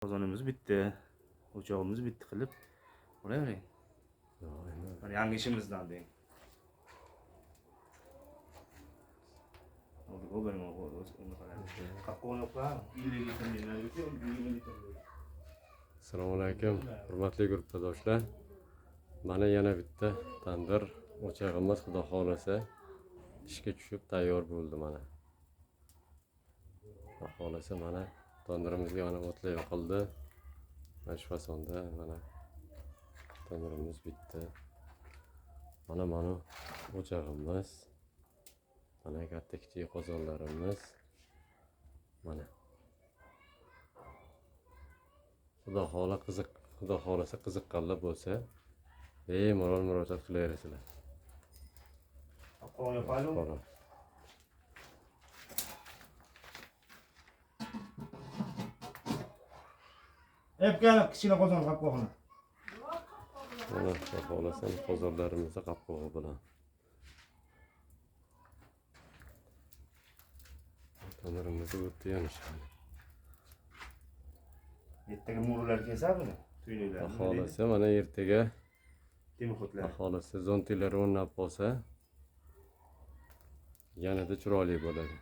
Qozonimiz bitdi. O'chog'imiz bitdi qilib olavering. Mana yangi ishimizdan deng. Assalomu alaykum, hurmatli gruppadoshlar. Mana yana bitta tandir o'chog'imiz xudo xohlasa ishga tushib tayyor bo'ldi mana. Xudo xohlasa mana tandirimizga mana o'tlar yoqildi. Mana shu fasonda mana tandirimiz bitdi. Mana mana o'chog'imiz. Mana katta kichik qozonlarimiz. Mana. Xudo xohlasa qiziqqanlar bo'lsa, bemalol murojaat qilaverasizlar. Epkani kichkina qozon qopqog'ini. Mana xudo xohlasa qozonlarimizni qopqog'i bilan. Tandirimizni o'tdi yonishadi. Ertaga mo'rilar kelsa buni. Xudo xohlasa mana ertaga Temixotlar. Xudo xohlasa zontiklar o'rnab qolsa yanada chiroyli bo'ladi.